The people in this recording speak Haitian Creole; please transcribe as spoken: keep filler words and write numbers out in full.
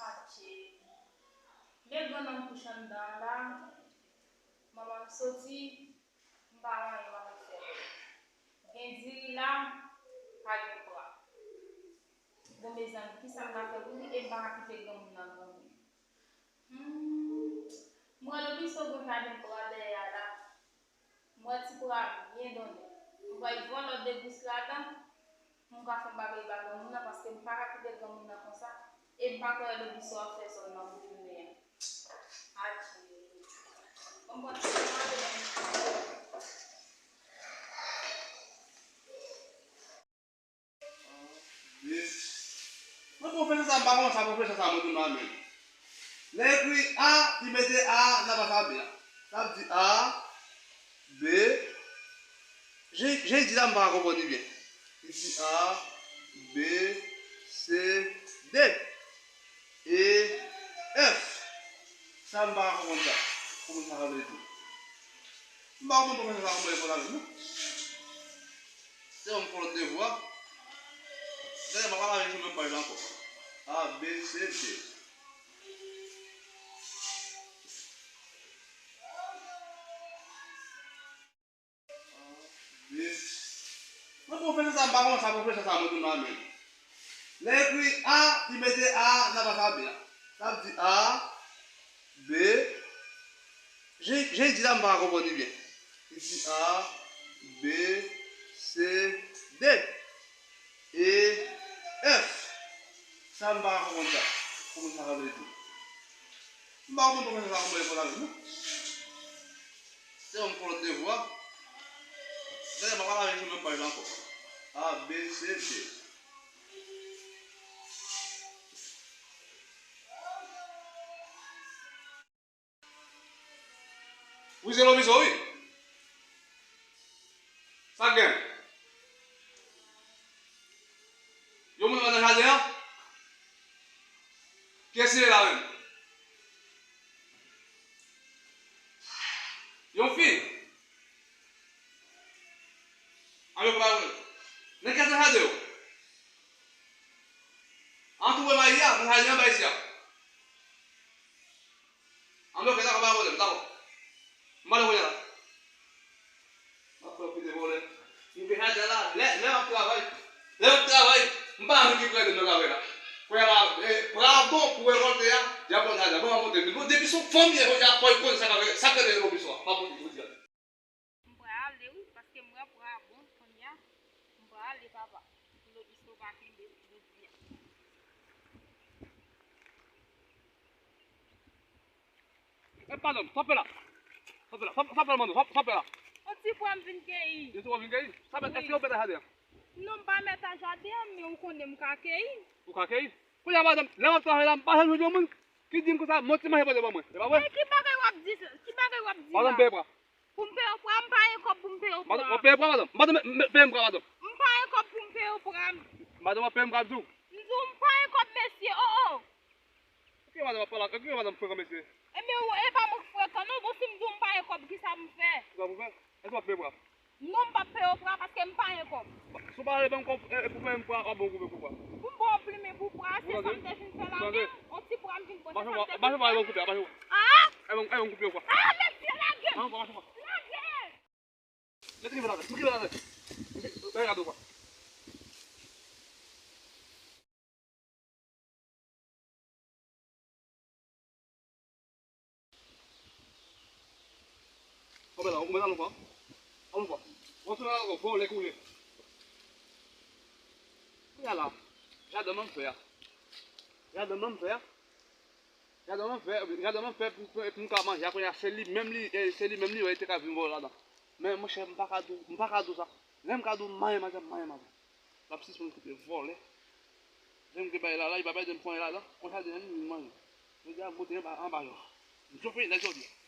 Adje. Men grannanm kouche anndan an la. Manman m soti, m pa wè anyen m ap fè. Gen diri la, pa gen pwa. Bon, mezanmi, kisa m ka fè pou li e m pa ka kite granmoun nan granmoun? Hmm, m wè Lobiso gen jaden pwa dèyè a la. M wè ti pwa byen donnen. M pral voye lòt de gous ladan pou m ka fè yon bagay ba granmoun nan, paske m pa ka kite granmoun nan konsa. E m pa kwè Lobiso ap fè zòn nan pou jounen an. Adje. Bon, bon, bon, bon. Mwen pwofesè sa, m pa konn sa pwofesè sa, mwen tou nan men. Lè ekri A, li mete A nan alfabè a. Sa vle di A, B, jan, jan li di la, m pa konprann li byen. Li di A, B, C, D. E F. Sa m pa ka konprann sa. Konprann sa sa vle di. M pa konprann pwofesè sa kòman li konn avè m non. Se yon fè lòt devwa. Dayè, m pa pale avè li sou menm paj la ankò. A, B, C, D. Mwen pwofesè sa, m pa konn sa pwofesè sa, mwen tou nan men. Lè ekri A, li mete A nan alfabè a. Sa vle di A, B, jan, jan li di la, m pa konprann li byen. Li di A, B, C, D. E F. Sa m pa ka konprann sa. Konprann sa sa vle di. M pa konprann konprann sa konprann sa vle di non. Se yon fè lòt devwa. Dayè, m pa pale avè li sou menm paj la ankò. A, B, C, D. Wi, se Lobiso, wi. Sa k gen? Yon moun nan jaden an? Kiyès ki la menm? Yon fi? Anben, pa pale. Nan kiyès nan jaden yo? An touwe mayi a, nan jaden anba isi a. Anben, ok, dakò, pa gen pwoblèm, dakò. M ale kounye a la. M ap fè w kite vòlè. M gen jaden la, lè, lè m ap travay, lè m ap travay, m pa anvi ki prè de nan travay la. Prè la, e, pra bon pou rekòlte a, y ap pran jaden, bon, m ap monte. Bon, depi se yon fanm ye, jodi a, fò l konnen sa k ap, sa k rele Lobiso a. M ap monte jodi a. M pral ale wi, paske m wè pwa a bon kounye a. M pral ale papa. Pou Lobiso pa kenbe l jodi a. E pa dòmi, sa w ap fè la? Sa w ap fè la? Sa w ap fè la, Mando? Sa w ap fè la? Yon ti pwa m vin keyi. Yon ti pwa w vin keyi? Sa mèt, èske yo mèt nan jaden an? Non, m pa mèt nan jaden an, men ou konnen m ka keyi. Ou ka keyi? Kounye a, madanm, lè m ap travay la, m pa janm jwenn yon moun ki di m konsa, "Mwen, ti manje pote ban mwen." E pa vre? Men ki bagay w ap di, ki bagay w ap di la? Madanm, peye pra. Pou m peye pra, m pa gen kòb pou m peye pra. Madanm, w ap peye pra, madanm? Madanm, m, m, peye m pra, madanm. M pa gen kòb pou m peye pra. Madanm, w ap peye m pra, m di w. M di w, m pa gen kòb, mesye, o, o. Oke, madanm, ap pale, oke, madanm, frekan, mesye. Ebyen, ou, e pa mwen k frekan, non. Bon, si m di w m pa gen kòb, kisa pou m fè? Kisa pou w fè? Èske w ap peye pra? Non, m p ap peye w pra paske m pa gen kòb. Si w pa vle ban m kòb, e, e pou peye m pra, w ap ban m koupe pou pra. Pou m ba w plimen pou pra, se sa m te vin fè la menm. Yon ti pra m vin pran, se sa m te vin fè. Mache, mache, mache, mache, mache, mache. Ah! E ban m, e ban m koupe pou pra. Ah, mesye, lage m! Mache, mache, mache. Lage! Mete ki vin avè, mete ki vin avè. Mete, mete gade ou pra. Kòmè la, ou mèt al yon fwa. Al yon fwa. Ou tounen al ankò, vòlè ke w ye. Kounye a la, jaden m fè a. Jaden m fè a. Jaden m fè, jaden m fè pou, pou, pou m ka manje a, kounye a se li menm li, e, se li menm li, e, te ka vin vòlè ladan. Men, monchè, m pa ka di w, m pa ka di w sa. Lè m ka di w m manyen madanm, m manyen madanm. L ap sispann kite vòlè. Lè m gen bagay la, la, li pa bay de m pran ladan. Konsa, de m vin manje. Jodi a, m pote anba, anba yo. M chofe, nèg jodi a.